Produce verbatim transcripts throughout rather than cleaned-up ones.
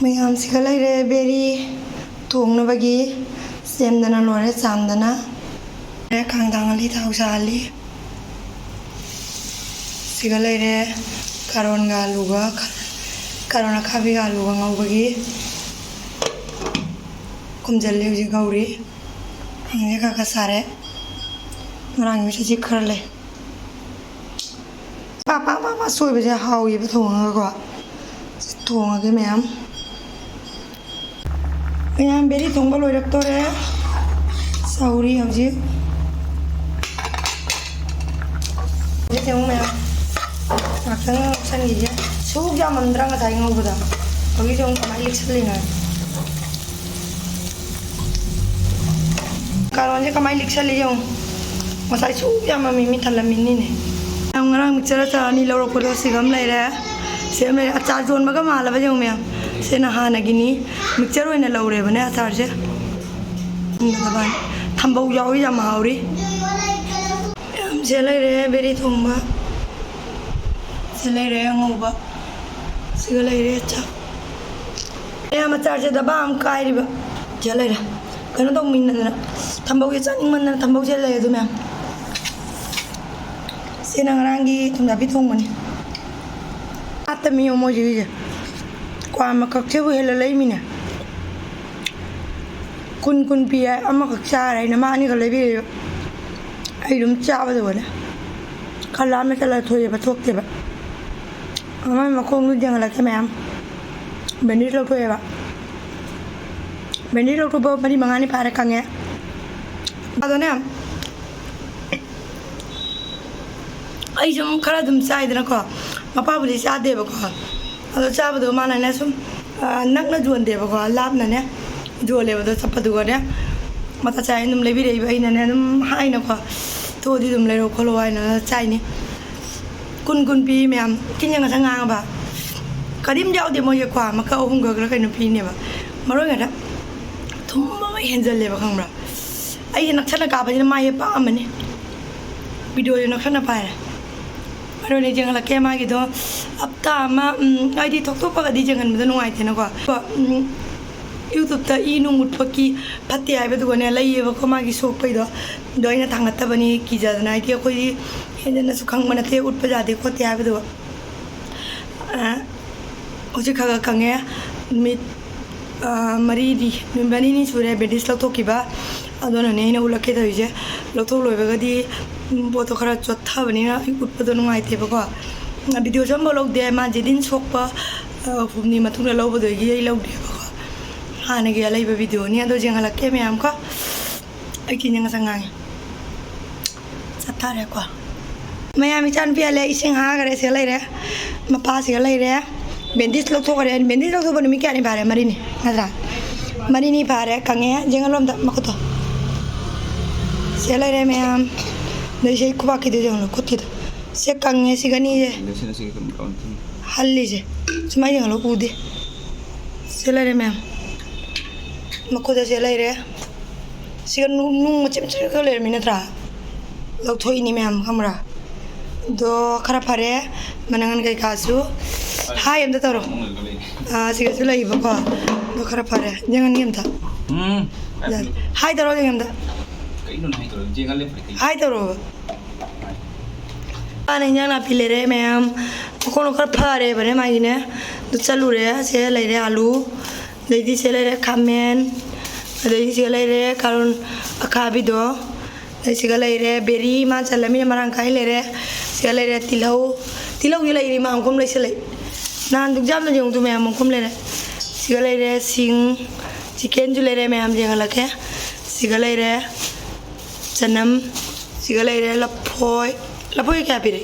ꯃꯌꯥꯝꯁꯤꯒ ꯂꯩꯔꯦ ꯕꯦꯔꯤ ꯊꯣꯡꯅꯕꯒꯤ ꯁꯦꯝꯗꯅ ꯂꯣꯏꯔꯦ, ꯆꯥꯝꯗꯅ꯫ ꯈꯥꯡꯗꯥꯡ ꯑꯂꯤ ꯊꯥꯎ ꯁꯥꯍꯜꯂꯤ꯫ ꯁꯤꯒ ꯂꯩꯔꯦ ꯀꯥꯔꯣꯟꯒ ꯑꯂꯨꯒ, ꯀꯥꯔꯣꯟ ꯑꯈꯥꯕꯤꯒ ꯑꯂꯨꯒ ꯉꯧꯕꯒꯤ ꯈꯨꯝꯖꯤꯜꯂꯤ ꯍꯧꯖꯤꯛ ꯉꯧꯔꯤ꯫ ꯍꯪꯁꯦ ꯈꯔ ꯈꯔ ꯁꯥꯔꯦ꯫ ꯉꯔꯥꯡꯒꯤ ꯃꯆꯤꯠ ꯈꯔ ꯂꯩ꯫ ꯄꯥ ꯄꯥ ꯄꯥ ꯄꯥ ꯁꯣꯏꯕꯁꯦ ꯍꯥꯎꯋꯦꯕ ꯊꯣꯡꯉꯒꯀꯣ꯫ ꯊꯣꯡꯉꯒꯦ ꯃꯌꯥꯝ꯫ ꯃꯌꯥꯝ ꯕꯦꯔꯤ ꯊꯣꯡꯕ ꯂꯣꯏꯔꯛꯇꯣꯔꯦ꯫ ꯁꯧꯔꯤ ꯍꯧꯖꯤꯛ꯫ ꯍꯧꯖꯤꯛ ꯌꯦꯡꯉꯨ ꯃꯌꯥꯝ꯫ ꯉꯥꯛꯇꯪ ꯉꯧꯁꯟꯈꯤꯒꯦ꯫ ꯁꯨꯛ ꯌꯥꯝꯃꯝꯗ꯭ꯔꯥ ꯉꯁꯥꯏ ꯉꯧꯕꯗ? ꯍꯧꯖꯤꯛ ꯌꯦꯡꯉꯨ ꯀꯃꯥꯏꯅ ꯂꯤꯛꯁꯜꯂꯤꯅꯣ꯫ ꯀꯥꯔꯣꯟꯁꯦ ꯀꯃꯥꯏꯅ ꯂꯤꯛꯁꯜꯂꯤ ꯌꯦꯡꯉꯨ꯫ ꯉꯁꯥꯏ ꯁꯨꯛ ꯌꯥꯝꯃꯝꯃꯤ, ꯃꯤ ꯊꯜꯂꯝꯃꯤꯅꯤꯅꯦ꯫ ꯃꯌꯥꯝ ꯉꯔꯥꯡ ꯃꯤꯛꯆꯔ ꯑꯆꯥꯔ ꯑꯅꯤ ꯂꯧꯔꯛꯄꯗꯣ ꯁꯤꯒ ꯑꯃ ꯂꯩꯔꯦ꯫ ꯁꯤꯒ ꯑꯃ ꯂꯩꯔꯦ꯫ ꯑꯆꯥꯔ ꯌꯣꯟꯕꯒ ꯃꯥꯜꯂꯕ ꯌꯦꯡꯉꯨ ꯃꯌꯥꯝ꯫ ꯁꯤꯅ ꯍꯥꯟꯅꯒꯤꯅꯤ꯫ ꯃꯤꯛꯆꯔ ꯑꯣꯏꯅ ꯂꯧꯔꯦꯕꯅꯦ ꯑꯆꯥꯔꯁꯦ꯫ ꯊꯝꯕꯧ ꯌꯥꯎꯏ, ꯌꯥꯝ ꯍꯥꯎꯔꯤ꯫ ꯃꯌꯥꯝ ꯁꯤꯗ ꯂꯩꯔꯦ ꯕꯦꯔꯤ ꯊꯣꯡꯕ꯫ ꯁꯤꯗ ꯂꯩꯔꯦ ꯑꯉꯧꯕ꯫ ꯁꯤꯒ ꯂꯩꯔꯦ ꯆꯥꯛ꯫ ꯃꯌꯥꯝ ꯑꯆꯥꯔꯁꯦ ꯗꯕꯥ ꯑꯃ ꯀꯥꯏꯔꯤꯕ꯫ ꯁꯤꯗ ꯂꯩꯔꯦ꯫ ꯀꯩꯅꯣ ꯇꯧꯃꯤꯟꯅꯗꯅ꯫ ꯊꯝꯕꯧꯁꯦ ꯆꯥꯅꯤꯡꯃꯟꯗꯅ ꯊꯝꯕꯧꯁꯦ ꯂꯩ ꯑꯗꯨ ꯃꯌꯥꯝ꯫ ꯁꯤꯅ ꯉꯔꯥꯡꯒꯤ ꯊꯨꯝꯌꯥꯛꯄꯤ ꯊꯣꯡꯕꯅꯤ꯫ ꯑꯠꯇ ꯃꯤ ꯌꯦꯡꯉꯣ ꯃꯣꯏꯁꯤꯒꯤꯁꯦ꯫ ꯀ꯭ꯋꯥ ꯃꯀꯛꯁꯤꯕꯨ ꯍꯦꯜꯂ ꯂꯩꯃꯤꯅꯦ꯫ ꯀꯨꯟ ꯀꯨꯟ ꯄꯤ ꯍꯥꯏ, ꯑꯃꯈꯛ ꯆꯥꯔꯦ ꯑꯩꯅ, ꯃꯥ ꯑꯅꯤꯈꯛ ꯂꯩꯕꯤꯔꯛꯏꯕ꯫ ꯑꯩ ꯑꯗꯨꯝ ꯆꯥꯕꯗꯨꯒꯅꯦ ꯈꯔ ꯂꯥꯝꯃꯦ ꯆꯠꯂ ꯊꯣꯛꯑꯦꯕ, ꯊꯣꯛꯇꯦꯕ꯫ ꯑꯃ ꯃꯈꯣꯡꯗꯨ ꯌꯦꯡꯍꯜꯂꯛꯀꯦ ꯃꯌꯥꯝ꯫ ꯕꯦꯟꯗꯦꯖ ꯂꯧꯊꯣꯛꯑꯦꯕ꯫ ꯕꯦꯟꯗꯦꯖ ꯂꯧꯊꯣꯛꯄ ꯃꯔꯤ ꯃꯉꯥꯅꯤ ꯐꯥꯔꯦ ꯈꯪꯉꯦ꯫ ꯑꯗꯣꯅꯦ, ꯑꯩ ꯁꯨꯝ ꯈꯔ ꯑꯗꯨꯝ ꯆꯥꯏꯗꯅꯀꯣ, ꯃꯄꯥꯕꯨꯗꯤ ꯆꯥꯗꯦꯕꯀꯣ꯫ ꯑꯗꯣ ꯆꯥꯕꯗꯣ ꯃꯥꯅꯅꯦ ꯁꯨꯝ, ꯑ, ꯅꯛꯅ ꯌꯣꯟꯗꯦꯕꯀꯣ, ꯂꯥꯞꯅꯅꯦ ꯌꯣꯜꯂꯦꯕ꯫ ꯑꯗꯣ ꯆꯠꯄꯗꯨꯒꯅꯦ ꯃꯇꯥ ꯆꯥꯏ ꯑꯗꯨꯝ ꯂꯩꯕꯤꯔꯛꯏꯕ꯫ ꯑꯩꯅꯅꯦ ꯑꯗꯨꯝ ꯍꯥꯏꯅꯀꯣ, "ꯊꯣꯛꯑꯗꯤ ꯑꯗꯨꯝ ꯂꯩꯔꯛꯑꯣ ꯈꯣꯠꯂꯣ" ꯍꯥꯏꯅ ꯆꯥꯏꯅꯤ꯫ ꯀꯨꯟ ꯀꯨꯟ ꯄꯤ ꯃꯌꯥꯝ꯫ ꯆꯤꯟꯁꯦ ꯉꯁꯪ ꯉꯥꯡꯉꯕ꯫ ꯀꯔꯤꯝ ꯌꯥꯎꯗꯦ ꯃꯣꯏꯒꯤ ꯀ꯭ꯋꯥ ꯃꯀꯛ ꯑꯍꯨꯝ ꯈꯛꯂ ꯀꯩꯅꯣ ꯄꯤꯅꯦꯕ꯫ ꯃꯔꯣꯏ ꯉꯥꯛꯇ꯫ ꯊꯨꯝ ꯑꯃ ꯍꯦꯟꯖꯜꯂꯦꯕ ꯈꯪꯕ꯭ꯔꯥ? ꯑꯩꯁꯦ ꯅꯛꯁꯟꯅ ꯀꯥꯞꯄꯁꯤꯅ ꯃꯥꯏꯁꯦ ꯄꯥꯛꯑꯝꯃꯅꯤ꯫ ꯚꯤꯗꯤꯑꯣꯁꯦ ꯅꯛꯁꯟꯅ ꯄꯥꯏꯔꯦ꯫ ꯍꯣꯔꯦꯟ ꯌꯦꯡꯍꯜꯂꯛꯀꯦ ꯃꯥꯒꯤꯗꯣ꯫ ꯍꯞꯇꯥ ꯑꯃ, ꯎꯝ, ꯍꯥꯏꯗꯤ ꯊꯣꯛꯇꯣꯛꯄꯒꯗꯤ ꯌꯦꯡꯍꯟꯕꯗꯣ ꯅꯨꯡꯉꯥꯏꯇꯦꯅꯀꯣ꯫ ꯎꯝ, YouTube-ꯇ ꯏ ꯅꯨꯡ ꯎꯠꯄꯒꯤ ꯐꯠꯇꯦ ꯍꯥꯏꯕꯗꯨꯒꯅꯦ ꯂꯩꯌꯦꯕꯀꯣ, ꯃꯥꯒꯤ ꯁꯣꯛꯄꯩꯗꯣ꯫ ꯑꯗꯣ ꯑꯩꯅ ꯊꯥꯡꯒꯠꯇꯕꯅꯤ ꯀꯤꯖꯗꯅ, ꯍꯥꯏꯗꯤ ꯑꯩꯈꯣꯏꯗꯤ ꯍꯦꯟꯖꯟꯅꯁꯨ ꯈꯪꯕ ꯅꯠꯇꯦ ꯎꯠꯄ ꯌꯥꯗꯦ ꯈꯣꯠꯇꯦ ꯍꯥꯏꯕꯗꯨ꯫ ꯑ, ꯍꯧꯖꯤꯛ ꯈꯔ ꯈꯔ ꯀꯪꯉꯦ꯫ ꯅꯨꯃꯤꯠ, ꯑ, ꯃꯔꯤꯗꯤ, ꯅꯨꯃꯤꯠ ꯃꯔꯤꯅꯤ ꯁꯨꯔꯦ bandage ꯂꯧꯊꯣꯛꯈꯤꯕ꯫ ꯑꯗꯨꯅꯅꯦ ꯑꯩꯅ ꯎꯠꯂꯛꯀꯦ ꯇꯧꯔꯤꯁꯦ꯫ ꯂꯧꯊꯣꯛ ꯂꯣꯏꯕꯒꯗꯤ, ꯎꯝ, ꯄꯣꯠꯇꯣ ꯈꯔ ꯆꯣꯠꯊꯕꯅꯤꯅ ꯑꯩ ꯎꯠꯄꯗꯣ ꯅꯨꯡꯉꯥꯏꯇꯦꯕꯀꯣ꯫ ꯑ, video-ꯁꯨ ꯑꯝꯐꯥꯎ ꯂꯧꯗꯦ꯫ ꯃꯥ ꯖꯦꯗꯤꯟ ꯁꯣꯛꯄ, ꯑ, ꯍꯨꯝꯅꯤ ꯃꯇꯨꯡꯗ ꯂꯧꯕꯗꯒꯤ ꯑꯩ ꯂꯧꯗꯦꯕꯀꯣ꯫ ꯍꯥꯟꯅꯒꯤ ꯑꯂꯩꯕ video-ꯅꯤ꯫ ꯑꯗꯣ ꯌꯦꯡꯍꯜꯂꯛꯀꯦ ꯃꯌꯥꯝ ꯀꯣ꯫ ꯑꯩ ꯀꯤꯅꯤ ꯉꯁꯥꯏ ꯉꯥꯡꯉꯦ꯫ ꯆꯠꯊꯔꯦꯀꯣ꯫ ꯃꯌꯥꯝ ꯏꯆꯥꯅꯨꯄꯤ ꯍꯜꯂꯦ, ꯏꯁꯤꯡ ꯍꯥꯈꯔꯦ, ꯁꯤꯒ ꯂꯩꯔꯦ꯫ ꯃꯄꯥꯁꯤꯒ ꯂꯩꯔꯦ꯫ Bandage ꯂꯧꯊꯣꯛꯈꯔꯦ꯫ Bandage ꯂꯧꯊꯣꯛꯄ ꯅꯨꯃꯤꯠ ꯀꯌꯥꯅꯤ ꯐꯥꯔꯦ? ꯃꯔꯤꯅꯤ, ꯅꯠꯇ꯭ꯔꯥ? ꯃꯔꯤꯅꯤ ꯐꯥꯔꯦ, ꯀꯪꯉꯦ꯫ ꯌꯦꯡꯍꯜꯂꯣ ꯑꯝꯇ ꯃꯈꯨꯠꯇꯣ꯫ ꯁꯤꯒ ꯂꯩꯔꯦ ꯃꯌꯥꯝ꯫ ꯑꯗꯩ ꯁꯤ ꯈꯨꯕꯥꯛꯀꯤꯗꯣ ꯌꯦꯡꯍꯜꯂꯣ, ꯈꯨꯠꯀꯤꯗꯣ꯫ ꯁꯤ ꯀꯪꯉꯦ, ꯁꯤꯒ ꯑꯅꯤꯁꯦ꯫ ꯁꯤꯅ ꯁꯤꯒ ꯀꯩꯅꯣ ꯇꯧꯔꯅꯤ꯫ ꯍꯜꯂꯤꯁꯦ꯫ ꯁꯨꯃꯥꯏꯅ ꯌꯦꯡꯍꯜꯂꯣ, ꯎꯗꯦ꯫ ꯁꯤ ꯂꯩꯔꯦ ꯃꯌꯥꯝ꯫ ꯃꯈꯨꯠꯇ ꯁꯤ ꯂꯩꯔꯦ꯫ ꯁꯤꯒ ꯅꯨꯡ, ꯅꯨꯡ ꯃꯆꯦꯠ ꯃꯆꯦꯠ ꯈꯛ ꯂꯩꯔꯝꯃꯤ ꯅꯠꯇ꯭ꯔꯥ? ꯂꯧꯊꯣꯛꯏꯅꯤ ꯃꯌꯥꯝ, ꯈꯪꯕ꯭ꯔꯥ? ꯑꯗꯣ ꯈꯔ ꯐꯔꯦ, ꯃꯅꯪꯒꯟ ꯀꯩꯀꯥꯁꯨ꯫ Hi ꯑꯝꯇ ꯇꯧꯔꯣ꯫ ꯑꯥ, ꯁꯤꯒꯁꯨ ꯂꯩꯕꯀꯣ꯫ ꯑꯗꯣ ꯈꯔ ꯐꯔꯦ꯫ ꯌꯦꯡꯍꯟꯒꯦ ꯑꯝꯇ꯫ ꯎꯝ꯫ Hi ꯇꯧꯔꯣ, ꯌꯦꯡꯍꯟ ꯑꯝꯇ꯫ ꯀꯩꯅꯣ ꯅꯪ ꯇꯧꯔꯣ? ꯌꯦꯡꯍꯜꯂꯦ ꯐꯔꯦ, ꯀꯩꯅꯣ? Hi ꯇꯧꯔꯣ꯫ ꯃꯥꯅ ꯏꯟꯖꯥꯡ ꯅꯥꯄꯤ ꯂꯩꯔꯦ ꯃꯌꯥꯝ꯫ ꯃꯈꯣꯡꯗꯣ ꯈꯔ ꯐꯔꯦꯕꯅꯦ ꯃꯥꯒꯤꯅꯦ꯫ ꯑꯗꯨ ꯆꯠꯂꯨꯔꯦ꯫ ꯁꯦ ꯂꯩꯔꯦ ꯑꯂꯨ꯫ ꯑꯗꯩꯗꯤ ꯁꯦ ꯂꯩꯔꯦ ꯈꯥꯃꯦꯟ꯫ ꯑꯗꯩꯗꯤ ꯁꯦ ꯂꯩꯔꯦ ꯀꯥꯔꯣꯟ ꯑꯈꯥꯕꯤꯗꯣ꯫ ꯑꯗꯩ ꯁꯤꯒ ꯂꯩꯔꯦ ꯕꯦꯔꯤ, ꯃꯥ ꯆꯜꯂꯃꯤꯅ ꯃꯔꯥꯡ ꯀꯥꯏ ꯂꯩꯔꯦ꯫ ꯁꯤꯒ ꯂꯩꯔꯦ ꯇꯤꯜꯍꯧ꯫ ꯇꯤꯜꯍꯧꯗꯤ ꯂꯩꯔꯤ, ꯃꯥ ꯃꯈꯨꯝ ꯂꯩꯁꯜꯂꯛꯏ꯫ ꯅꯍꯥꯟ exam-ꯗ ꯌꯦꯡꯉꯨꯗꯨ ꯃꯌꯥꯝ ꯃꯈꯨꯝ ꯂꯩꯔꯦ꯫ ꯁꯤꯒ ꯂꯩꯔꯦ ꯁꯤꯡ꯫ Chicken-ꯁꯨ ꯂꯩꯔꯦ ꯃꯌꯥꯝ, ꯌꯦꯡꯍꯜꯂꯛꯀꯦ꯫ ꯁꯤꯒ ꯂꯩꯔꯦ ꯆꯅꯝ꯫ ꯁꯤꯒ ꯂꯩꯔꯦ ꯂꯐꯣꯏ꯫ ꯂꯐꯣꯏ ꯀꯌꯥ ꯄꯤꯔꯤ?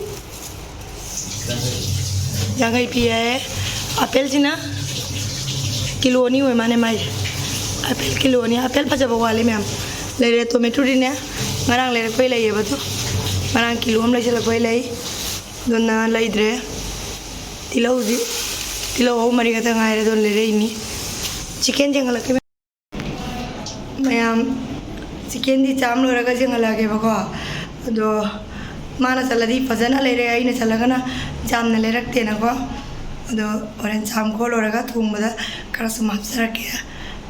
ꯌꯥꯡꯈꯩ ꯄꯤ ꯍꯥꯏꯌꯦ꯫ Apple-ꯁꯤꯅ ꯀꯤꯂꯣ ꯑꯅꯤ ꯑꯣꯏ ꯃꯥꯅꯦ ꯃꯥꯏꯁꯦ꯫ Apple ꯀꯤꯂꯣ ꯑꯅꯤ꯫ Apple ꯐꯖꯕ ꯋꯥꯠꯂꯤ ꯃꯌꯥꯝ꯫ ꯂꯩꯔꯦ tomato-ꯗꯤꯅꯦ꯫ ꯉꯔꯥꯡ ꯂꯩꯔꯛꯄꯩ ꯂꯩꯌꯦꯕ ꯑꯗꯨ꯫ ꯉꯔꯥꯡ ꯀꯤꯂꯣ ꯑꯃ ꯂꯩꯁꯜꯂꯛꯄꯩ ꯂꯩ꯫ ꯑꯗꯨꯅ ꯂꯩꯗ꯭ꯔꯦ꯫ ꯇꯤꯜꯍꯧꯗꯤ, ꯇꯤꯜꯍꯧ ꯑꯍꯨꯝ ꯃꯔꯤ ꯈꯛꯇ ꯉꯥꯏꯔꯦ ꯑꯗꯨꯅ ꯂꯩꯔꯛꯏꯅꯤ꯫ Chicken ꯌꯦꯡꯍꯜꯂꯛꯀꯦ꯫ ꯃꯌꯥꯝ, chicken-ꯗꯤ ꯆꯥꯝ ꯂꯣꯏꯔꯒ ꯌꯦꯡꯍꯜꯂꯛꯑꯒꯦꯕꯀꯣ꯫ ꯑꯗꯣ ꯃꯥꯅ ꯆꯠꯂꯗꯤ ꯐꯖꯅ ꯂꯩꯔꯦ, ꯑꯩꯅ ꯆꯠꯂꯒꯅ ꯌꯥꯝꯅ ꯂꯩꯔꯛꯇꯦꯅꯀꯣ꯫ ꯑꯗꯣ ꯍꯣꯔꯦꯟ ꯆꯥꯝ ꯈꯣꯠ ꯂꯣꯏꯔꯒ ꯊꯣꯡꯕꯗ ꯈꯔ ꯁꯨꯝ ꯍꯥꯞꯆꯔꯛꯀꯦ꯫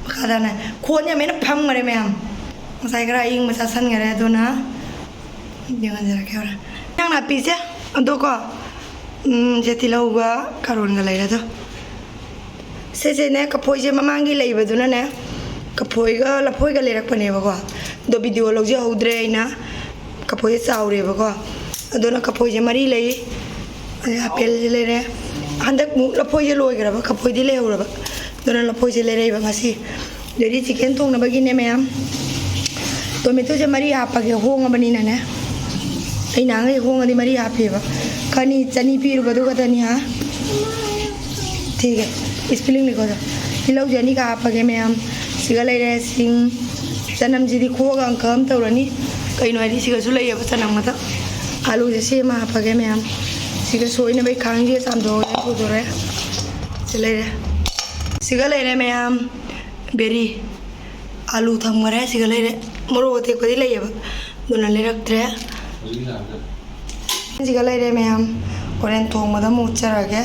ꯃꯈꯥꯗꯅꯦ, ꯈꯣꯟ ꯌꯥꯝ ꯍꯦꯟꯅ ꯐꯝꯈꯔꯦ ꯃꯌꯥꯝ꯫ ꯉꯁꯥꯏ ꯈꯔ ꯑꯏꯪꯕ ꯆꯥꯁꯟꯈꯔꯦ, ꯑꯗꯨꯅ ꯌꯦꯡꯍꯟꯖꯔꯛꯀꯦ ꯍꯣꯔꯦꯟ꯫ ꯏꯟꯖꯥꯡ ꯅꯥꯄꯤꯁꯦ, ꯑꯗꯣꯀꯣ, ꯎꯝ, ꯁꯦ ꯇꯤꯜꯍꯧꯒ ꯀꯥꯔꯣꯟꯒ ꯂꯩꯔꯦ ꯑꯗꯣ꯫ ꯁꯤꯁꯤꯅꯦ, ꯀꯐꯣꯏꯁꯦ ꯃꯃꯥꯡꯒꯤ ꯂꯩꯕꯗꯨꯅꯅꯦ, ꯀꯐꯣꯏꯒ ꯂꯐꯣꯏꯒ ꯂꯩꯔꯛꯄꯅꯦꯕꯀꯣ꯫ ꯑꯗꯣ ꯚꯤꯗꯤꯑꯣ ꯂꯧꯖꯍꯧꯗ꯭ꯔꯦ ꯑꯩꯅ, ꯀꯐꯣꯏꯁꯦ ꯆꯥꯎꯔꯦꯕꯀꯣ꯫ ꯑꯗꯨꯅ ꯀꯐꯣꯏꯁꯦ ꯃꯔꯤ ꯂꯩ, ꯑꯗꯩ ꯑꯄꯦꯜꯁꯦ ꯂꯩꯔꯦ꯫ ꯍꯟꯗꯛ ꯃꯨꯛ ꯂꯐꯣꯏꯁꯦ ꯂꯣꯏꯈ꯭ꯔꯕ, ꯀꯐꯣꯏꯗꯤ ꯂꯩꯍꯧꯔꯕ, ꯑꯗꯨꯅ ꯂꯐꯣꯏꯁꯦ ꯂꯩꯔꯛꯏꯕ ꯉꯁꯤ꯫ ꯑꯗꯩꯗꯤ ꯆꯤꯛꯀꯦꯟ ꯊꯣꯡꯅꯕꯒꯤꯅꯦ ꯃꯌꯥꯝ, ꯇꯣꯃꯦꯇꯣꯁꯦ ꯃꯔꯤ ꯍꯥꯞꯄꯒꯦ, ꯍꯣꯡꯉꯕꯅꯤꯅꯅꯦ꯫ ꯑꯩ ꯅꯍꯥꯟꯈꯩ ꯍꯣꯡꯉꯗꯤ ꯃꯔꯤ ꯍꯥꯞꯄꯦꯕ, ꯈꯅꯤ ꯆꯅꯤ ꯄꯤꯔꯨꯕꯗꯨ ꯈꯛꯇꯅꯤ ꯍꯥ꯫ ꯊꯤꯒꯦ, ꯏꯁꯄꯤꯂꯤꯡ ꯂꯩꯀꯣꯗ꯫ ꯇꯤꯜꯍꯧꯁꯦ ꯑꯅꯤꯒ ꯍꯥꯞꯄꯒꯦ ꯃꯌꯥꯝ꯫ ꯁꯤꯒ ꯂꯩꯔꯦ ꯁꯤꯡ꯫ ꯆꯅꯝꯁꯤꯗꯤ ꯈꯣꯛꯑꯒ ꯑꯪꯀ ꯑꯃ ꯇꯧꯔꯅꯤ, ꯀꯩꯅꯣ ꯍꯥꯏꯗꯤ ꯁꯤꯒꯁꯨ ꯂꯩꯌꯦꯕ ꯆꯅꯝ ꯉꯥꯛꯇ꯫ ꯑꯥꯂꯨꯁꯦ ꯁꯤ ꯑꯃ ꯍꯥꯞꯄꯒꯦ ꯃꯌꯥꯝ꯫ ꯁꯤꯒ ꯁꯣꯏꯅꯕꯩ ꯈꯥꯡꯁꯤꯒ ꯆꯥꯝꯊꯣꯛꯑꯒ ꯄꯨꯊꯣꯔꯦ꯫ ꯁꯤ ꯂꯩꯔꯦ꯫ ꯁꯤꯒ ꯂꯩꯔꯦ ꯃꯌꯥꯝ꯫ ꯕꯦꯔꯤ꯫ ꯑꯥꯂꯨ ꯊꯝꯈꯔꯦ꯫ ꯁꯤꯒ ꯂꯩꯔꯦ꯫ ꯃꯣꯔꯣꯛ ꯑꯇꯦꯛꯄꯗꯤ ꯂꯩꯌꯦꯕ, ꯑꯗꯨꯅ ꯂꯩꯔꯛꯇ꯭ꯔꯦ꯫ ꯁꯤꯒ ꯂꯩꯔꯦ ꯃꯌꯥꯝ꯫ ꯍꯣꯔꯦꯟ ꯊꯣꯡꯕꯗ ꯑꯃꯨꯛ ꯎꯠꯆꯔꯒꯦ,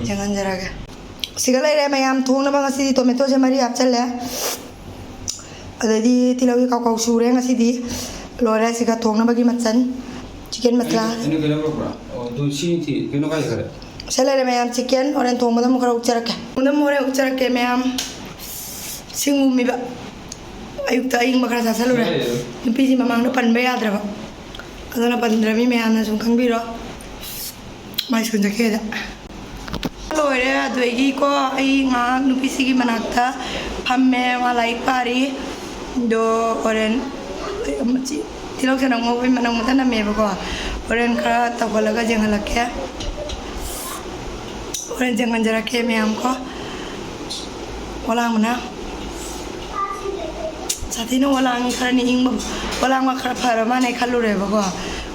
ꯌꯦꯡꯍꯟꯖꯔꯒꯦ꯫ ꯁꯤꯒ ꯂꯩꯔꯦ ꯃꯌꯥꯝ꯫ ꯊꯣꯡꯅꯕ ꯉꯁꯤꯗꯤ ꯇꯣꯃꯦꯇꯣꯁꯦ ꯃꯔꯤ ꯍꯥꯞꯆꯜꯂꯦ꯫ ꯑꯗꯩꯗꯤ ꯇꯤꯜꯍꯧꯒꯤ ꯀꯥꯎꯀꯥꯎ ꯁꯨꯔꯦ ꯉꯁꯤꯗꯤ꯫ ꯂꯣꯏꯔꯦ꯫ ꯁꯤꯒ ꯊꯣꯡꯅꯕꯒꯤ ꯃꯆꯜ, ꯆꯤꯛꯀꯟ ꯃꯁꯂꯥ꯫ ꯑꯩꯅ ꯀꯩꯅꯣ ꯄꯨꯔꯛꯄ꯭ꯔꯥ? ꯑꯣ, ꯑꯗꯨ ꯁꯤ ꯊꯤ-, ꯀꯩꯅꯣ ꯀꯥꯏ ꯆꯠꯈ꯭ꯔꯦ? ꯁꯤ ꯂꯩꯔꯦ ꯃꯌꯥꯝ, ꯆꯤꯛꯀꯟ꯫ ꯍꯣꯔꯦꯟ ꯊꯣꯡꯕꯗ ꯑꯃꯨꯛ ꯈꯔ ꯎꯠꯆꯔꯛꯀꯦ꯫ ꯊꯣꯡꯕꯗ ꯑꯃꯨꯛ ꯍꯣꯔꯦꯟ ꯎꯠꯆꯔꯛꯀꯦ ꯃꯌꯥꯝ꯫ ꯁꯤꯡ ꯎꯝꯃꯤꯕ꯫ ꯑꯌꯨꯛꯇ ꯑꯏꯪꯕ ꯈꯔ ꯆꯥꯁꯜꯂꯨꯔꯦ꯫ ꯂꯩꯔꯦ꯫ ꯅꯨꯄꯤꯁꯤ ꯃꯃꯥꯡꯗ ꯄꯟꯕ ꯌꯥꯗ꯭ꯔꯕ꯫ ꯑꯗꯨꯅ ꯄꯟꯗ꯭ꯔꯃꯤ ꯃꯌꯥꯝꯅ ꯁꯨꯝ ꯈꯪꯕꯤꯔꯣ꯫ ꯃꯥꯏ ꯁ꯭ꯀꯨꯜ ꯆꯠꯈꯤꯗ꯫ ꯂꯣꯏꯔꯦ꯫ ꯑꯗꯨꯗꯒꯤꯀꯣ ꯑꯩ ꯉꯥꯏꯍꯥꯛ ꯅꯨꯄꯤꯁꯤꯒꯤ ꯃꯅꯥꯛꯇ ꯐꯝꯃꯦ, ꯃꯥ ꯂꯥꯏꯔꯤꯛ ꯄꯥꯔꯤ꯫ ꯑꯗꯣ ꯍꯣꯔꯦꯟ ꯇꯤꯜꯍꯧ ꯆꯅꯝ ꯉꯧꯕꯩ ꯃꯅꯝ ꯑꯃꯇ ꯅꯝꯃꯦꯕꯀꯣ꯫ ꯍꯣꯔꯦꯟ ꯈꯔ ꯇꯧꯍꯜꯂꯒ ꯌꯦꯡꯍꯜꯂꯛꯀꯦ꯫ ꯍꯣꯔꯦꯟ ꯌꯦꯡꯍꯟꯖꯔꯛꯀꯦ ꯃꯌꯥꯝ ꯀꯣ꯫ ꯑꯣꯂꯥꯡꯕꯅ ꯁꯥꯊꯤꯅ ꯑꯣꯂꯥꯡꯉꯤ꯫ ꯈꯔ ꯅꯤꯡꯕ, ꯑꯣꯂꯥꯡꯕ ꯈꯔ ꯐꯔ ꯃꯥꯅꯦ ꯈꯜꯂꯨꯔꯦꯕꯀꯣ꯫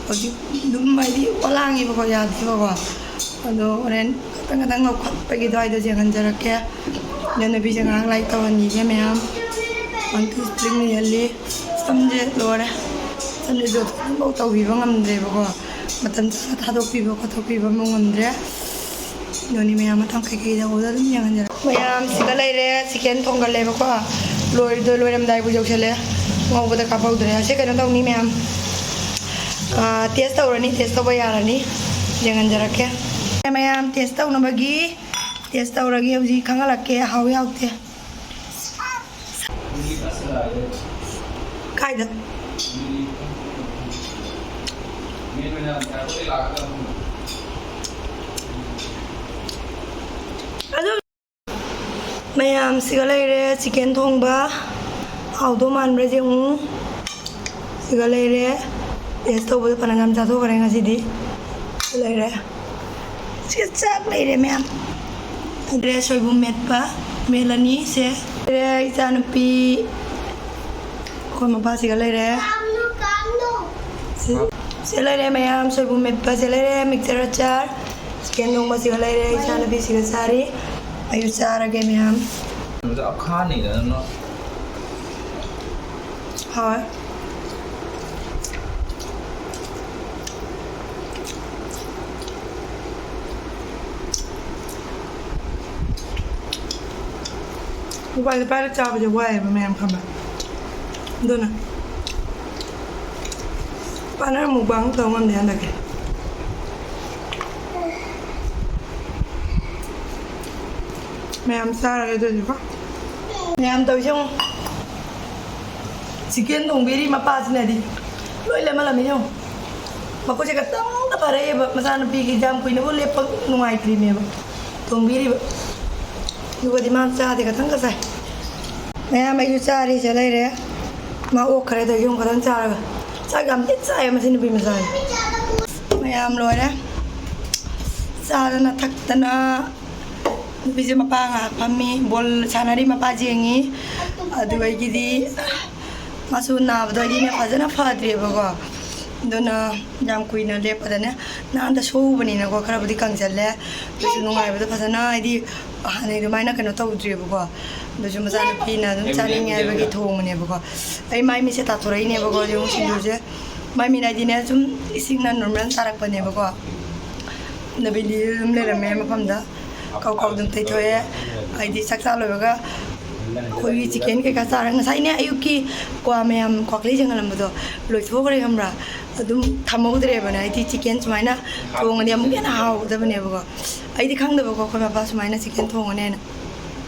ꯍꯧꯖꯤꯛ ꯑꯗꯨꯝ ꯍꯥꯏꯗꯤ ꯑꯣꯂꯥꯡꯉꯤꯕꯀꯣ, ꯌꯥꯗꯦꯕꯀꯣ꯫ ꯑꯗꯣ ꯍꯣꯔꯦꯟ ꯈꯇꯪ ꯈꯇꯪ ꯂꯧꯈꯠꯄꯒꯤ ꯑꯗꯨꯋꯥꯏꯗꯣ ꯌꯦꯡꯍꯟꯖꯔꯛꯀꯦ꯫ ꯑꯗ ꯅꯨꯄꯤꯁꯦ ꯉꯥꯏꯍꯥꯛ ꯂꯥꯏꯔꯤꯛ ꯇꯧꯍꯟꯈꯤꯒꯦ ꯃꯌꯥꯝ꯫ ꯋꯥꯟ ꯇꯨ ꯏꯁꯄ꯭ꯔꯤꯡ ꯂꯩꯍꯜꯂꯤ꯫ ꯁꯝꯁꯦ ꯂꯣꯏꯔꯦ꯫ ꯃꯇꯝꯗꯨꯁꯨ ꯊꯣꯡꯕꯐꯥꯎ ꯇꯧꯕꯤꯕ ꯉꯝꯗ꯭ꯔꯦꯕꯀꯣ꯫ ꯃꯇꯝ ꯆꯥꯅ ꯊꯥꯗꯣꯛꯄꯤꯕ ꯈꯣꯠꯇꯣꯛꯄꯤꯕ ꯑꯃꯨꯛ ꯉꯝꯗ꯭ꯔꯦ꯫ ꯑꯗꯨꯅꯤ ꯃꯌꯥꯝ ꯃꯊꯪ ꯀꯩꯀꯩ ꯇꯧꯕꯗ ꯑꯗꯨꯝ ꯌꯦꯡꯍꯟꯖꯔꯛꯀꯦ꯫ ꯃꯌꯥꯝ ꯁꯤꯒ ꯂꯩꯔꯦ, ꯆꯤꯀꯦꯟ ꯊꯣꯡꯒꯜꯂꯦꯕꯀꯣ꯫ ꯂꯣꯏꯗꯣ ꯂꯣꯏꯔꯝꯗꯥꯏꯕꯨ ꯌꯧꯁꯜꯂꯦ꯫ ꯉꯧꯕꯗ ꯀꯥꯞꯍꯧꯗ꯭ꯔꯦ꯫ ꯑꯁꯤ ꯀꯩꯅꯣ ꯇꯧꯅꯤ ꯃꯌꯥꯝ꯫ ꯑꯥ, ꯇꯦꯁ ꯇꯧꯔꯅꯤ, ꯇꯦꯁ ꯇꯧꯕ ꯌꯥꯔꯅꯤ꯫ ꯌꯦꯡꯍꯟꯖꯔꯛꯀꯦ꯫ ꯃꯌꯥꯝ ꯇꯦꯁ ꯇꯧꯅꯕꯒꯤ ꯇꯦꯁ ꯇꯧꯔꯒꯦ ꯍꯧꯖꯤꯛ, ꯈꯪꯍꯜꯂꯛꯀꯦ ꯍꯥꯎꯏ ꯍꯥꯎꯇꯦ꯫ ꯀꯥꯏꯗ? ꯑꯗꯨ ꯃꯌꯥꯝ ꯁꯤꯒ ꯂꯩꯔꯦ, ꯆꯤꯀꯦꯟ ꯊꯣꯡꯕ꯫ ꯍꯥꯎꯗꯧ ꯃꯥꯟꯕ꯭ꯔꯥ ꯌꯦꯡꯉꯨ꯫ ꯁꯤꯒ ꯂꯩꯔꯦ꯫ ꯇꯦꯁ ꯇꯧꯕꯗ ꯐꯅ ꯌꯥꯝ ꯆꯥꯊꯣꯛꯈ꯭ꯔꯦ ꯉꯁꯤꯗꯤ꯫ ꯁꯤ ꯂꯩꯔꯦ꯫ ꯁꯤꯒ ꯆꯥꯛ ꯂꯩꯔꯦ ꯃꯌꯥꯝ꯫ ꯑꯗꯨꯗꯩ ꯁꯣꯏꯕꯨꯝ ꯃꯦꯠꯄ ꯃꯦꯠꯂꯅꯤ꯫ ꯁꯦ ꯂꯩꯔꯦ ꯏꯆꯥꯅꯨꯄꯤ꯫ ꯑꯩꯈꯣꯏ ꯃꯄꯥꯁꯤꯒ ꯂꯩꯔꯦ꯫ ꯁꯤ, ꯁꯤ ꯂꯩꯔꯦ ꯃꯌꯥꯝ, ꯁꯣꯏꯕꯨꯝ ꯃꯦꯠꯄ ꯁꯤ ꯂꯩꯔꯦ, ꯃꯤꯛꯆꯔ ꯑꯆꯥꯔ, ꯆꯤꯀꯦꯟ ꯊꯣꯡꯕꯁꯤꯒ ꯂꯩꯔꯦ, ꯏꯆꯥꯅꯨꯄꯤꯁꯤꯒ ꯆꯥꯔꯤ꯫ ꯑꯩꯁꯨ ꯆꯥꯔꯒꯦ ꯃꯌꯥꯝ꯫ ꯑꯗꯨꯗ ꯑꯈꯥꯅꯤꯗ ꯅꯪꯅ꯫ ꯍꯣꯏ꯫ ꯎꯄꯥꯏ ꯂꯩ ꯄꯥꯏꯔ ꯆꯥꯕꯁꯦ ꯋꯥꯏꯑꯦꯕ ꯃꯌꯥꯝ, ꯈꯪꯕ꯭ꯔꯥ? ꯑꯗꯨꯅ ꯄꯥꯅꯔ ꯃꯨꯛꯕꯥꯡ ꯇꯧ ꯉꯝꯗꯦ ꯍꯟꯗꯛꯀꯤ꯫ ꯃꯌꯥꯝ ꯆꯥꯔꯒꯦ ꯑꯗꯨꯗꯤꯀꯣ꯫ ꯃꯌꯥꯝ ꯇꯧꯔꯤꯁꯦ ꯌꯦꯡꯉꯣ꯫ ꯆꯤꯀꯦꯟ ꯊꯣꯡꯕꯤꯔꯤ ꯃꯄꯥꯁꯤꯅꯗꯤ꯫ ꯂꯣꯏ ꯂꯦꯝꯍꯜꯂꯝꯃꯤ ꯌꯦꯡꯉꯣ꯫ ꯃꯈꯨꯠꯁꯦ ꯈꯛꯇꯪꯗ ꯐꯔꯛꯑꯦꯕ꯫ ꯃꯆꯥꯅꯨꯄꯤꯒꯤ ꯌꯥꯝ ꯀꯨꯏꯅꯕꯨ ꯂꯦꯞꯄ ꯅꯨꯡꯉꯥꯏꯇ꯭ꯔꯤꯅꯦꯕ꯫ ꯊꯣꯡꯕꯤꯔꯤꯕ꯫ ꯑꯗꯨꯒꯗꯤ ꯃꯥ ꯆꯥꯗꯦ, ꯈꯇꯪꯒ ꯆꯥꯏ꯫ ꯃꯌꯥꯝ ꯑꯩꯁꯨ ꯆꯥꯔꯤꯁꯦ ꯂꯩꯔꯦ꯫ ꯃꯥ ꯑꯣꯛꯈ꯭ꯔꯦ ꯇꯧꯔꯤꯁꯦ ꯌꯦꯡꯉꯣ, ꯈꯇꯪ ꯆꯥꯔꯒ꯫ ꯆꯥꯛ ꯌꯥꯝ ꯊꯤ ꯆꯥꯏꯌꯦ ꯃꯁꯤ ꯅꯨꯄꯤ ꯃꯆꯥꯁꯦ꯫ ꯃꯌꯥꯝ ꯂꯣꯏꯔꯦ꯫ ꯆꯥꯗꯅ ꯊꯛꯇꯅ꯫ ꯅꯨꯄꯤꯁꯦ ꯃꯄꯥ ꯉꯥꯏꯍꯥꯛ ꯐꯝꯃꯤ, ꯕꯣꯜ ꯁꯥꯟꯅꯔꯤ, ꯃꯄꯥ ꯌꯦꯡꯉꯤ꯫ ꯑꯗꯨꯗꯒꯤꯗꯤ ꯃꯥꯁꯨ ꯅꯥꯕꯗꯒꯤꯅꯦ ꯐꯖꯅ ꯐꯗ꯭ꯔꯤꯕꯀꯣ꯫ ꯑꯗꯨꯅ ꯌꯥꯝ ꯀꯨꯏꯅ ꯂꯦꯞꯄꯗꯅꯦ, ꯅꯍꯥꯟꯗ ꯁꯣꯛꯎꯕꯅꯤꯅꯀꯣ, ꯈꯔꯕꯨꯗꯤ ꯀꯪꯁꯜꯂꯦ꯫ ꯑꯗꯨꯁꯨ ꯅꯨꯡꯉꯥꯏꯕꯗꯣ ꯐꯖꯅ, ꯍꯥꯏꯗꯤ, ꯍꯥꯟꯅꯩ ꯑꯗꯨꯃꯥꯏꯅ ꯀꯩꯅꯣ ꯇꯧꯗ꯭ꯔꯤꯕꯀꯣ꯫ ꯑꯗꯨꯁꯨ ꯃꯆꯥꯅꯨꯄꯤꯅ ꯑꯗꯨꯝ ꯆꯥꯅꯤꯡꯉꯦ ꯍꯥꯏꯕꯒꯤ ꯊꯣꯡꯕꯅꯦꯕꯀꯣ꯫ ꯑꯩ ꯃꯥꯏ ꯃꯤꯠꯁꯦ ꯇꯥꯊꯣꯔꯛꯏꯅꯦꯕꯀꯣ, ꯌꯦꯡꯉꯨ ꯁꯤꯡꯖꯨꯁꯦ꯫ ꯃꯥꯏ ꯃꯤꯠ ꯍꯥꯏꯗꯤꯅꯦ, ꯁꯨꯝ ꯏꯁꯤꯡꯅ ꯅꯣꯔꯃꯦꯜ ꯇꯥꯔꯛꯄꯅꯦꯕꯀꯣ꯫ ꯅꯕꯤꯂꯤ ꯑꯗꯨꯝ ꯂꯩꯔꯝꯃꯦ ꯃꯐꯝꯗ꯫ ꯀꯥꯎ ꯀꯥꯎ ꯑꯗꯨꯝ ꯇꯩꯊꯣꯛꯑꯦ꯫ ꯍꯥꯏꯗꯤ ꯆꯥꯛ ꯆꯥ ꯂꯣꯏꯕꯒ ꯑꯩꯈꯣꯏꯒꯤ ꯆꯤꯀꯦꯟ ꯀꯩꯀꯥ ꯆꯥꯔꯦ꯫ ꯉꯁꯥꯏꯅꯦ ꯑꯌꯨꯛꯀꯤ ꯀ꯭ꯋꯥ ꯃꯌꯥꯝ, ꯀ꯭ꯋꯥꯀꯂꯩ ꯌꯦꯡꯍꯜꯂꯝꯕꯗꯣ ꯂꯣꯏꯊꯣꯛꯈ꯭ꯔꯦ, ꯈꯪꯕ꯭ꯔꯥ? ꯑꯗꯨꯝ ꯊꯝꯍꯧꯗ꯭ꯔꯦꯕꯅꯦ꯫ ꯍꯥꯏꯗꯤ ꯆꯤꯀꯦꯟ ꯁꯨꯃꯥꯏꯅ ꯊꯣꯡꯉꯗꯤ ꯑꯃꯨꯛ ꯍꯦꯟꯅ ꯍꯥꯎꯒꯗꯕꯅꯦꯕꯀꯣ꯫ ꯑꯩꯗꯤ ꯈꯪꯗꯕꯀꯣ ꯑꯩꯈꯣꯏ ꯃꯄꯥ ꯁꯨꯃꯥꯏꯅ ꯆꯤꯀꯦꯟ ꯊꯣꯡꯉꯅꯦꯅ꯫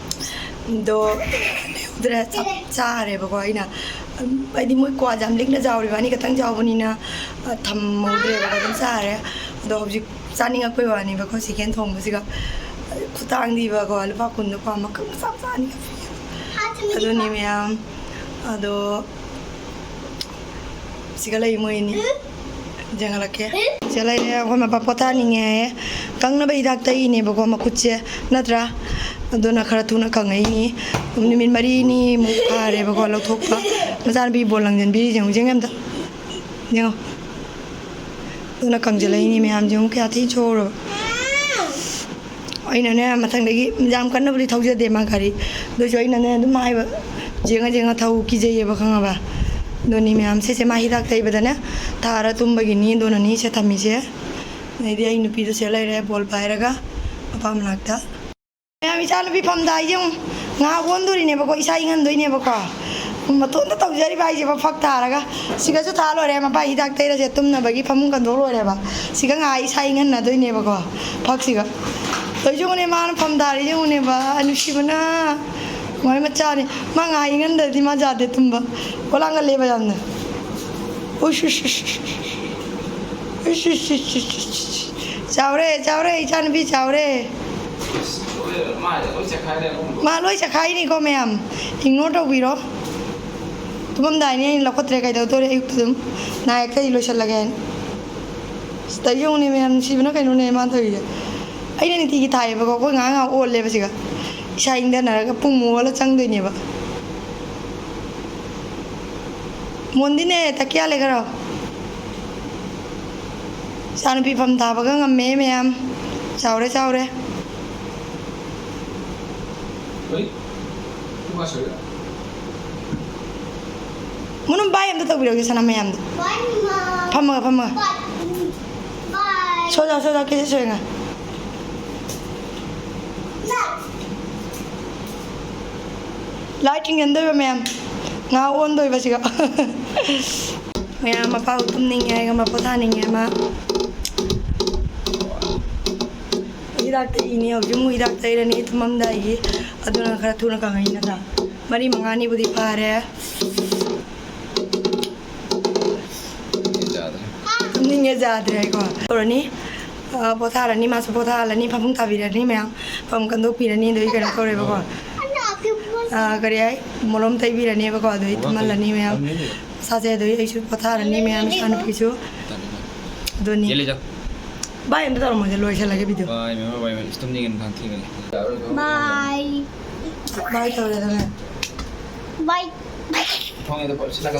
ꯑꯗꯣ ꯂꯩꯍꯧꯗ꯭ꯔꯦ, ꯆꯞ ꯆꯥꯔꯦꯕꯀꯣ꯫ ꯑꯩꯅ, ꯍꯥꯏꯗꯤ ꯃꯣꯏ ꯀ꯭ꯋꯥꯁꯦ ꯌꯥꯝ ꯂꯤꯛꯅ ꯆꯥꯎꯔꯤꯕ, ꯑꯅꯤ ꯈꯛꯇꯪ ꯆꯥꯎꯕꯅꯤꯅ, ꯑ, ꯊꯝꯍꯧꯗ꯭ꯔꯦꯕꯀꯣ, ꯑꯗꯨꯝ ꯆꯥꯔꯦ꯫ ꯑꯗꯣ ꯍꯧꯖꯤꯛ ꯆꯥꯅꯤꯡꯉꯛꯄꯩ ꯋꯥꯅꯦꯕꯀꯣ, ꯆꯤꯀꯦꯟ ꯊꯣꯡꯕꯁꯤꯒ꯫ ꯈꯨꯇꯥꯡꯗꯤꯕꯀꯣ, ꯂꯨꯄꯥ ꯀꯨꯟꯗꯀꯣ ꯃꯀꯛ ꯃꯆꯥ ꯃꯆꯥ ꯑꯅꯤꯈꯛ ꯄꯤꯌꯦꯕ꯫ ꯑꯗꯨꯅꯤ ꯃꯌꯥꯝ꯫ ꯑꯗꯣ ꯁꯤꯒ ꯂꯩ ꯃꯣꯏ ꯑꯅꯤ꯫ ꯌꯦꯡꯍꯜꯂꯛꯀꯦ꯫ ꯁꯤꯗ ꯂꯩꯔꯦ, ꯑꯩꯈꯣꯏ ꯃꯄꯥ ꯄꯣꯊꯥꯅꯤꯡꯉꯦ ꯍꯥꯏꯌꯦ꯫ ꯀꯪꯅꯕ ꯍꯤꯗꯥꯛ ꯇꯩꯅꯦꯕꯀꯣ ꯃꯈꯨꯠꯁꯦ, ꯅꯠꯇ꯭ꯔꯥ? ꯑꯗꯨꯅ ꯈꯔ ꯊꯨꯅ ꯀꯪꯉꯛꯏꯅꯤ꯫ ꯅꯨꯃꯤꯠ ꯃꯔꯤꯅꯤꯃꯨꯛ ꯐꯥꯔꯦꯕꯀꯣ ꯂꯧꯊꯣꯛꯄ꯫ ꯃꯆꯥꯅꯨꯄꯤ ꯕꯣꯜ ꯂꯪꯁꯤꯟꯕꯤꯔꯤꯁꯦ ꯌꯦꯡꯉꯨ, ꯌꯦꯡꯉꯦ ꯑꯝꯇ꯫ ꯌꯦꯡꯉꯣ꯫ ꯑꯗꯨꯅ ꯀꯪꯁꯤꯜꯂꯛꯏꯅꯤ ꯃꯌꯥꯝꯁꯦ, ꯌꯦꯡꯉꯨ ꯀꯌꯥ ꯊꯤꯅ ꯁꯣꯛꯎꯔꯕ꯫ ꯑꯩꯅꯅꯦ ꯃꯊꯪꯗꯒꯤ ꯌꯥꯝ ꯀꯟꯅꯕꯨꯗꯤ ꯊꯧꯖꯗꯦ ꯃꯥ ꯒꯥꯔꯤ, ꯑꯗꯨ ꯑꯣꯏꯁꯨ ꯑꯩꯅꯅꯦ ꯑꯗꯨꯝ ꯍꯥꯏꯕ, ꯌꯦꯡꯉ ꯌꯦꯡꯉ ꯊꯧ, ꯀꯤꯖꯩꯌꯦꯕ, ꯈꯪꯉꯕ? ꯑꯗꯨꯅꯤ ꯃꯌꯥꯝ, ꯁꯤꯁꯦ ꯃꯥ ꯍꯤꯗꯥꯛ ꯇꯩꯕꯗꯅꯦ ꯊꯥꯔ ꯇꯨꯝꯕꯒꯤꯅꯤ, ꯑꯗꯨꯅꯅꯤ ꯁꯦ ꯊꯝꯃꯤꯁꯦ꯫ ꯑꯗꯩꯗꯤ ꯑꯩ ꯅꯨꯄꯤꯗꯣ ꯁꯤꯗ ꯂꯩꯔꯦ ꯕꯣꯜ ꯄꯥꯏꯔꯒ ꯃꯄꯥ ꯃꯅꯥꯛꯇ꯫ ꯃꯌꯥꯝ, ꯏꯆꯥ ꯅꯨꯄꯤ ꯐꯝꯗ ꯑꯩꯁꯦ ꯑꯃꯨꯛ ꯉꯥꯏꯍꯥꯛ ꯑꯣꯟꯗꯣꯔꯤꯅꯦꯕꯀꯣ, ꯏꯁꯥ ꯏꯪꯍꯟꯗꯣꯏꯅꯦꯕꯀꯣ꯫ ꯃꯇꯣꯟꯗ ꯇꯧꯖꯔꯤꯕ ꯍꯥꯏꯁꯦꯕ ꯐꯛ ꯊꯥꯔꯒ꯫ ꯁꯤꯒꯁꯨ ꯊꯥ ꯂꯣꯏꯔꯦ, ꯃꯄꯥ ꯍꯤꯗꯥꯛ ꯇꯩꯔꯁꯦ ꯇꯨꯝꯅꯕꯒꯤ ꯐꯃꯨꯡ ꯀꯟꯗꯣꯛ ꯂꯣꯏꯔꯦꯕ꯫ ꯁꯤꯒ ꯉꯥꯏꯍꯥꯛ ꯏꯁꯥ ꯏꯪꯍꯟꯅꯗꯣꯏꯅꯦꯕꯀꯣ ꯐꯛꯁꯤꯒ꯫ ꯇꯧꯔꯤꯁꯦ ꯌꯦꯡꯉꯨꯅꯦ, ꯃꯥꯅ ꯐꯝ ꯊꯥꯔꯤꯁꯦ ꯌꯦꯡꯉꯨꯅꯦꯕ, ꯅꯨꯡꯁꯤꯕꯅ꯫ ꯃꯣꯏ ꯃꯆꯥꯅꯤ꯫ ꯃꯥ ꯉꯥꯏꯍꯥꯛ ꯏꯪꯍꯟꯗ꯭ꯔꯗꯤ ꯃꯥ ꯌꯥꯗꯦ ꯇꯨꯝꯕ꯫ ꯀꯣꯂꯥꯡꯒꯜꯂꯦꯕ ꯌꯥꯝꯅ꯫ ꯎꯁ, ꯎꯁ, ꯎꯁ, ꯎꯁ, ꯎꯁ꯫ ꯎꯁ, ꯎꯁ, ꯎꯁ, ꯎꯁ, ꯎꯁ, ꯎꯁ꯫ ꯆꯥꯎꯔꯦ, ꯆꯥꯎꯔꯦ, ꯏꯆꯥꯅꯨꯄꯤ ꯆꯥꯎꯔꯦ꯫ ꯃꯥ ꯂꯣꯏ ꯆꯈꯥꯏꯅꯤꯀꯣ ꯃꯌꯥꯝ꯫ Ignore ꯇꯧꯕꯤꯔꯣ꯫ ꯇꯨꯝꯃꯝꯗꯥꯏꯅꯤ ꯑꯩꯅ ꯂꯧꯈꯠꯇ꯭ꯔꯦ, ꯀꯩꯗꯧꯗꯣꯔꯦ ꯑꯌꯨꯛꯇ ꯑꯗꯨꯝ꯫ ꯅꯥꯏ ꯑꯇꯩ ꯂꯣꯏꯁꯤꯜꯂꯒꯦ ꯍꯥꯏꯅ꯫ ꯑꯁ, ꯇꯧꯔꯤꯁꯦ ꯌꯦꯡꯉꯨꯅꯦ ꯃꯌꯥꯝ, ꯅꯨꯡꯁꯤꯕꯅ ꯀꯩꯅꯣꯅꯦ ꯃꯥꯅ ꯇꯧꯔꯤꯁꯦ꯫ ꯑꯩꯅ ꯅꯤꯇꯤꯒꯤ ꯊꯥꯏꯌꯦꯕꯀꯣ, ꯑꯩꯈꯣꯏ ꯉꯥꯏꯍꯥꯛ ꯉꯥꯏꯍꯥꯛ ꯑꯣꯜꯂꯦꯕ ꯁꯤꯒ꯫ ꯏꯁꯥ ꯏꯪꯊꯅꯔꯒ ꯄꯨꯡꯃꯨꯛ ꯑꯣꯜꯂ ꯆꯪꯗꯣꯏꯅꯦꯕ꯫ ꯃꯣꯟꯗꯤꯅꯦ, ꯇꯀꯤꯌꯥ ꯂꯩꯈꯔꯣ꯫ ꯏꯆꯥꯅꯨꯄꯤ ꯐꯝ ꯊꯥꯕꯒ ꯉꯝꯃꯦ ꯃꯌꯥꯝ꯫ ꯆꯥꯎꯔꯦ, ꯆꯥꯎꯔꯦ꯫ ꯃꯨꯅꯨꯝ ꯕꯥꯏ ꯑꯝꯇ ꯇꯧꯕꯤꯔꯒꯦ ꯁꯅꯥ ꯃꯌꯥꯝꯗ꯫ ꯐꯝꯃꯒ, ꯐꯝꯃꯒ꯫ ꯁꯣꯖꯥ, ꯁꯣꯖꯥ, ꯀꯦꯁꯦ ꯁꯣꯏꯉ꯫ ꯂꯥꯏꯠ ꯊꯤꯡꯖꯤꯟꯗꯣꯏꯕ ꯃꯌꯥꯝ꯫ ꯉꯥ ꯑꯣꯟꯗꯣꯏꯕ ꯁꯤꯒ꯫ ꯃꯌꯥꯝ ꯃꯄꯥꯕꯨ ꯇꯨꯝꯅꯤꯡꯉꯦ ꯍꯥꯏꯒ ꯃꯄꯣ ꯊꯥꯅꯤꯡꯉꯦ ꯃꯥ꯫ ꯍꯤꯗꯥꯛ ꯊꯛꯏꯅꯦ ꯍꯧꯖꯤꯛ ꯑꯃꯨꯛ ꯍꯤꯗꯥꯛ ꯇꯩꯔꯅꯤ ꯇꯨꯝꯃꯝꯗꯥꯏꯒꯤ꯫ ꯑꯗꯨꯅ ꯈꯔ ꯊꯨꯅ ꯀꯪꯉꯛꯏ ꯅꯠꯇ꯭ꯔꯥ? ꯃꯔꯤ ꯃꯉꯥꯅꯤꯕꯨꯗꯤ ꯐꯥꯔꯦ꯫ ꯇꯨꯝꯅꯤꯡꯉꯦ ꯌꯥꯗ꯭ꯔꯦ ꯑꯩꯀꯣ꯫ ꯇꯧꯔꯅꯤ꯫ ꯑ, ꯄꯣꯊꯥꯔꯅꯤ, ꯃꯥꯁꯨ ꯄꯣꯊꯥꯍꯜꯂꯅꯤ, ꯐꯃꯨꯡ ꯊꯥꯕꯤꯔꯅꯤ ꯃꯌꯥꯝ꯫ ꯐꯃꯨꯡ ꯀꯟꯗꯣꯛꯄꯤꯔꯅꯤ, ꯑꯗꯨꯒꯤ ꯀꯩꯅꯣ ꯇꯧꯔꯦꯕꯀꯣ꯫ ꯑ, ꯀꯔꯤ ꯍꯥꯏ? ꯃꯣꯂꯣꯝ ꯇꯩꯕꯤꯔꯅꯦꯕꯀꯣ, ꯑꯗꯨꯒꯤ ꯇꯨꯝꯍꯜꯂꯅꯤ ꯃꯌꯥꯝ꯫ ꯃꯁꯥꯁꯦ ꯑꯗꯨꯒꯤ ꯑꯩꯁꯨ ꯄꯣꯊꯥꯔꯅꯤ ꯃꯌꯥꯝ, ꯏꯆꯥꯅꯨꯄꯤꯁꯨ꯫ ꯑꯗꯨꯅꯤ꯫ ꯆꯦꯜꯂꯦ, ꯆꯠꯂꯣ꯫ ꯕꯥꯏ ꯑꯝꯇ ꯇꯧꯔꯝꯃꯣꯁꯦ, ꯂꯣꯏꯁꯤꯜꯂꯒꯦ ꯚꯤꯗꯤꯑꯣ꯫ ꯕꯥꯏ, ꯃꯦꯝꯃ, ꯕꯥꯏ, ꯃꯦꯝꯃ꯫ ꯏꯁ ꯇꯨꯝꯅꯤꯡꯉꯦ, ꯅꯨꯡꯗꯥꯡ ꯊꯦꯡꯉꯅꯤ꯫ ꯕꯥꯏ꯫ ꯕꯥꯏ ꯇꯧꯔꯦꯗꯅ꯫ ꯕꯥꯏ꯫ ꯊꯣꯡ ꯑꯗꯨ ꯄꯣꯠꯁꯤꯜꯂꯒ